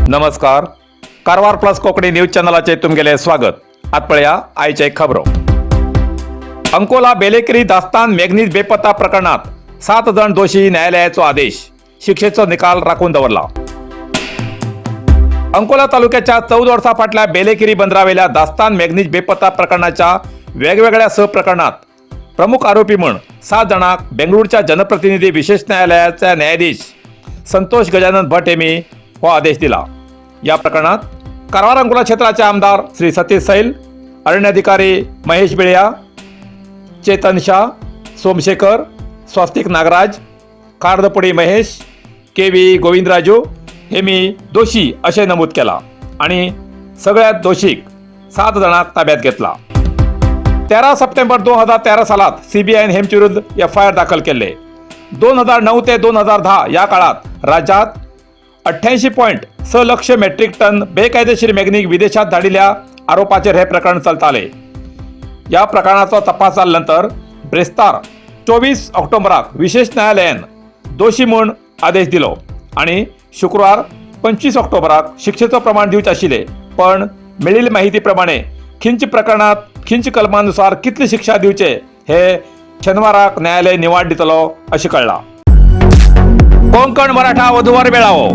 नमस्कार, Karwar plus Konkani news चॅनलाचेर तुमगेलें स्वागत. आत पळया आयचे खबरो. अंकोला बेलेकरी दास्तान मॅग्नीज बेपत्ता प्रकरणात 7 जण दोशी, न्यायालयाचो आदेश, शिक्षेचो निकाल राखून दवरला. अंकोला तालुक्याच्या 14 वर्सां फाटल्या बेलेकिरी बंदरावेल्या दास्तान मॅग्नीज बेपत्ता प्रकरणाच्या वेगवेगळ्या स प्रकरणात प्रमुख आरोपी म्हूण 7 जाणांक बेंगळूरच्या जनप्रतिनिधी विशेष न्यायालयाच्या न्यायाधीश संतोष गजानन भट यांनी हो आदेश दिला. या प्रकरणात कारवार अंकोला क्षेत्राचे आमदार श्री सतीश सैल, अरण्याधिकारी महेश बिळिया, चेतन शाह, सोमशेखर, स्वस्तिक नागराज, खारदपुडी महेश, के व्ही गोविंदराजू हे मी दोषी असे नमूद केला आणि सगळ्यात दोषीक 7 जणांक ताब्यात घेतला. 13 सप्टेंबर 2013 सालात सीबीआयन हेमचे विरुद्ध एफआयआर दाखल केले. 2009 ते 2010 या काळात राज्यात 88.6 लक्ष मेट्रिक टन बेकायदेशीर मॅग्नीज विदेशात धाडिल्ल्या आरोपाचेर हे प्रकरण चलताले. या प्रकरणाचो तपास जाल्यानंतर ब्रेस्तार 24 ऑक्टोबराक विशेष न्यायालयान दोशी म्हूण आदेश दिलो आणि शुक्रवार 25 ऑक्टोबराक शिक्षेचो प्रमाण दिवचे आशिल्ले, पण मेळिल्ले माहिती प्रमाणे खिंच प्रकरणात खिंच कलमानुसार कितली शिक्षा दिवचे हे शनिवाराक न्यायालय निवाड दितलो अशें कळ्ळां. कोंकण मराठा वधूवर मेळावो.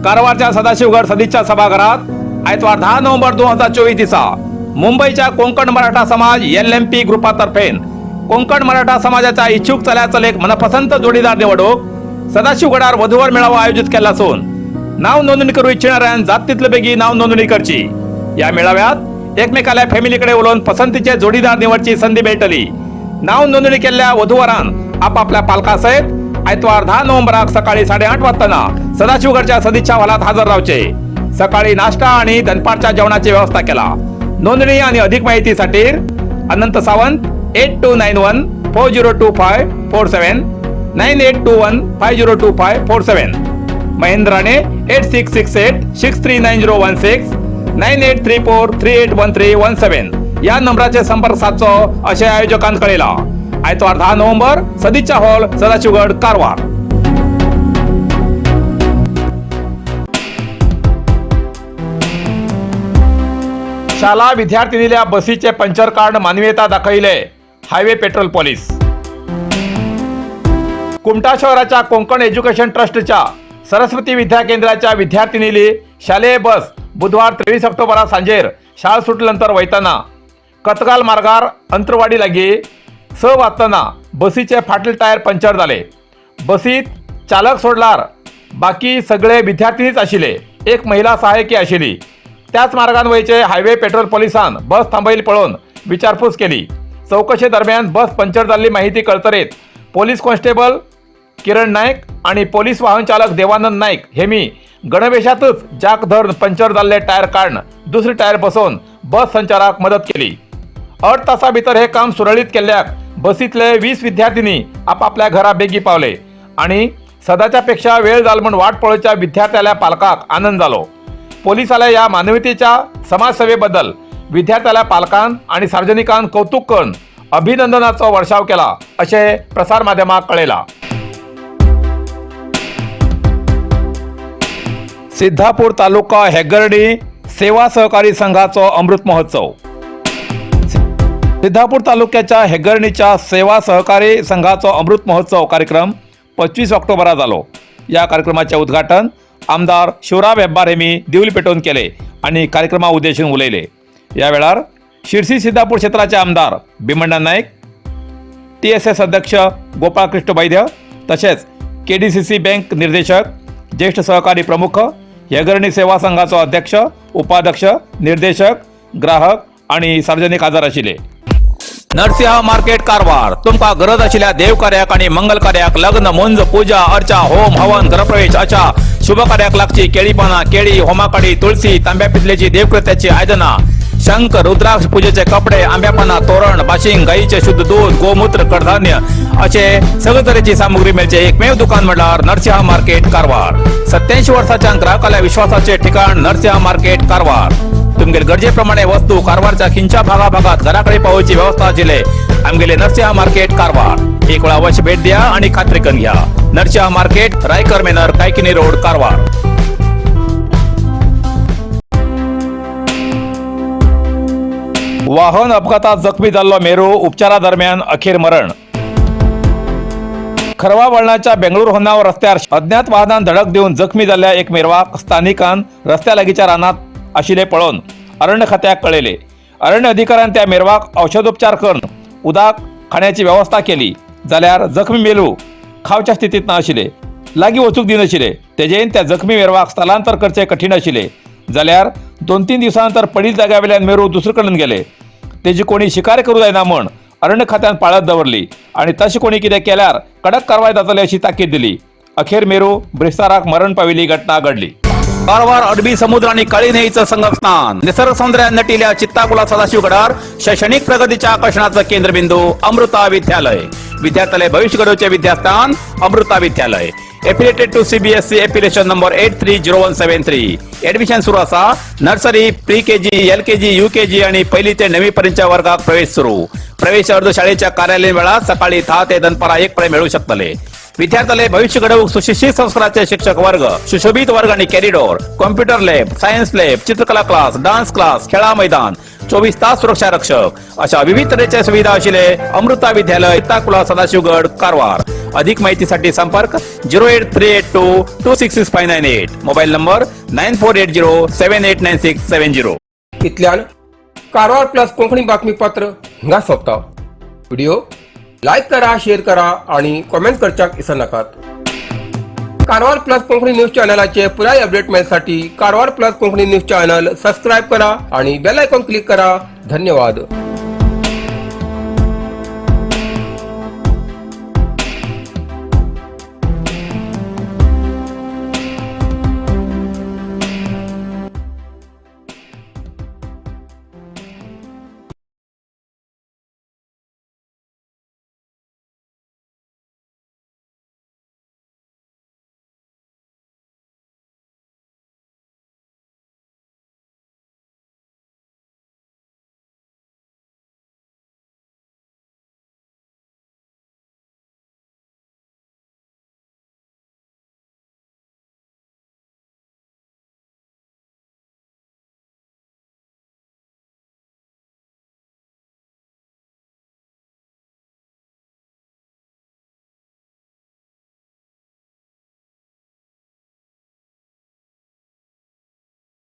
कारवारच्या सदाशिवगड सदिच्छा सभाघरात आयतवार 10 नोव्हेंबर 2024 दिसा मुंबईच्या कोंकण मराठा समाज एलएमपी ग्रुपातर्फे कोंकण मराठा समाजाच्या इच्छुक चल्या चलेक मनपसंत जोडीदार निवडूक सदाशिवगडार वधूवर मेळावा आयोजित केला असून नाव नोंदणी करू इच्छिणाऱ्यान जात तितले बेगी नाव नोंदणी करची. या मेळाव्यात एकमेकाल्या फॅमिलीकडे उलोवन पसंतीचे जोडीदार निवडची संधी मेळटली. नाव नोंदणी केल्ल्या वधूवरान आपापल्या पालकासयत आयतवार 10 नोव्हेंबराक सकाळी 8:30 वाजताना सदाशिवगडच्या सदिच्छा हॉलात हजर रावचे. सकाळी नाश्ता आणि दनपारच्या जेवणाची व्यवस्था केला. नोंदणी आणि अधिक माहितीसाठी अनंत सावंत, 8291402547, 9821502547, महेंद्र राणे, 8668639016, 9834381317 या नंबराचे संपर्क साधचो असे आयोजकान कळयला. आयतवार 10 नोव्हेंबर, सदिच्छा हॉल, सदाशिवगड, कारवार. शाला विद्यार्थिनील्या बसीचे पंचर काढ मानवीयता दाखयले हायवे पेट्रोल पोलीस. कुमठा शहराच्या कोंकण एज्युकेशन ट्रस्टच्या सरस्वती विद्या केंद्राच्या विद्यार्थिनीली शालेय बस बुधवार 23 ऑक्टोबरा सांजेर शाळा सुटल्यानंतर वयताना कतगाल मार्गार अंत्रवाडी लागी 6 वाजताना बसीचे फाटले टायर पंक्चर झाले. बसीत चालक सोडलार बाकी सगळे विद्यार्थिनीच आशिल्ले. एक महिला सहाय्यकी आशिल्ली. त्याच मार्गान वयचे हायवे पेट्रोल पोलिसान बस थांबयली पळोवन विचारपूस केली. चौकशे दरम्यान बस पंक्चर जाल्ली माहिती कळतरेत पोलीस कॉन्स्टेबल किरण नाईक आणि पोलीस वाहन चालक देवानंद नाईक हेमी गणवेशातच जाक धरून पंक्चर जाल्ले टायर काढून दुसरे टायर बसोवन बस संचाराक मदत केली. 8 तासा भितर हे काम सुरळीत केल्ल्याक बसीतले 20 विद्यार्थिनी आपापल्या घरा बेगी पावले आणि सदाच्या पेक्षा वेळ जाल म्हूण वाट पळोवच्या विद्यार्थ्याल्या पालकाक आनंद जालो. पोलिसाल्या या मानवतेच्या समाजसेवेबद्दल विद्यार्थ्याल्या पालकान आणि सार्वजनिकान कौतुक करून अभिनंदनाचो वर्षाव केला अशें प्रसार माध्यमाक कळयला. सिद्धापूर तालुका हेगर्डी सेवा सहकारी संघाचो अमृत महोत्सव. सिद्धापूर तालुक्याच्या हेगर्णीच्या सेवा सहकारी संघाचो अमृत महोत्सव कार्यक्रम 25 ऑक्टोबरा जालो. या कार्यक्रमाचे उद्घाटन आमदार शिवराम हेब्बार हेमी दिवली पेटोवन केले आणि कार्यक्रमा उद्देशून उलयले. या वेळार शिरसी सिद्धापूर क्षेत्राचे आमदार भीमण्णा नाईक, टीएसएस अध्यक्ष गोपाळकृष्ण वैद्य, तसेच केडीसीसी बँक निर्देशक, ज्येष्ठ सहकारी प्रमुख, हेगर्णी सेवा संघाचो अध्यक्ष, उपाध्यक्ष, निर्देशक, ग्राहक आणि सार्वजनिक हजर आशिल्ले. नरसिंह मार्केट कारवार. तुमका गरज आशिल्ल्या देवकार्याक आणि मंगल कार्याक, लग्न, मुंज, पूजा अर्चा, होम हवन, गृहप्रवेश अशा शुभ कार्याक लागची केळी पानां, केळी, होमाकाडी, तुळसी, तांब्या पितलेची देवकृत्याची आयदनां, शंख, रुद्राक्ष, पूजेचे कपडे, आंब्या पानां, तोरण, बाशिंग, गाईचे शुद्ध दूध, गोमूत्र, कडधान्य असे सगळे तरेची सामुग्री मेळचे एकमेव दुकान म्हटल्यार नरसिंह मार्केट कारवार. 87 वर्साच्या ग्राहकाल्या विश्वासाचे ठिकाण नरसिंह मार्केट कारवार. तुमगेले गरजेप्रमाणे वस्तू कारवारच्या खिंच्या भागाभागात घराकडे पावोवची व्यवस्था आशिल्ले आमगेले नरसिंह मार्केट कारवार. एक वेळा अवश्य भेट द्या आणि खात्री करून घ्या. Narasimha market, Raikar manor, Kaikini road, Karwar. वाहन अपघातात जखमी जाल्लो मेरू उपचारा दरम्यान अखेर मरण. खरवा वळणाच्या बेंगळूर होन्नावर रस्त्यार अज्ञात वाहनान धडक दिवन जखमी जाल्ल्या एक मेरवाक स्थानिकान रस्त्या लागींच्या रानात आशिल्ले पळोवन अरण्य खात्याक कळयले. अरण्य अधिकाऱ्यान त्या मेरवाक औषधोपचार करून उदक खाण्याची व्यवस्था केली जाल्यार जखमी मेलू खावच्या स्थितीत नाशिल्ले, लागीं वचूंक दिनाशिल्ले. तेजेन त्या जखमी मेरवाक स्थलांतर करचे कठीण आशिल्ले. जाल्यार 2-3 दिवसां नंतर पडील जाग्या वेल्यान मेरू दुसरे कडेन गेले. तेजी कोणी शिकार करू जायना म्हण अरण्य खात्यान पाळत दवरली आणि तशें कोणी कितें केल्यार कडक कारवाय जातली अशी ताकीद दिली. अखेर मेरू ब्रेस्ताराक मरण पाविल्ली घटना घडली. कारवार अरबी समुद्र आणि काळी न्हंयेचं संगम स्थान, निसर्ग सौंदर्यात नटिल्या चित्ताकुला सदाशिवगडार शैक्षणिक प्रगतीच्या आकर्षणाचं केंद्रबिंदू अमृता विद्यालय. विद्यार्थ्यालय भविष्य घडवचे विद्यास्थान अमृता विद्यालय. Affiliated to CBSE, affiliation number 830173. Admission सुरू असा. Nursery, pre KG, LKG, UKG आणि पहिली ते नववी पर्यंतच्या वर्गात प्रवेश सुरू. प्रवेश अर्ज शाळेच्या कार्यालयीन वेळात सकाळी 10 ते दनपारा 1 पर्यंत मिळू शकतले. विद्यार्थ्याला भविष्य घडवूक सुशिक्षित संस्काराचे शिक्षक वर्ग, सुशोभित वर्ग आणि corridor, computer lab, science lab, चित्रकला क्लास, डान्स क्लास, खेळा मैदान, 24 तास सुरक्षा रक्षक अशा विविध तऱ्हेच्या सुविधा असलेले अमृता विद्यालय, ताकुला, सदाशिवगड, कारवार. अधिक माहितीसाठी संपर्क 08382266598, mobile number 9480789670. इतल्यान कारवार प्लस कोंकणी बातमीपत्र हिंगा सोंपता. व्हिडिओ लायक करा, शेअर करा आणि कॉमेंट करच्याक विसरनाकात. कारवार प्लस कोंकणी न्यूज चॅनलाचे पुराय अपडेट मेळसाठी Karwar plus Konkani news channel subscribe करा आणि बेल आयकॉन क्लिक करा. धन्यवाद.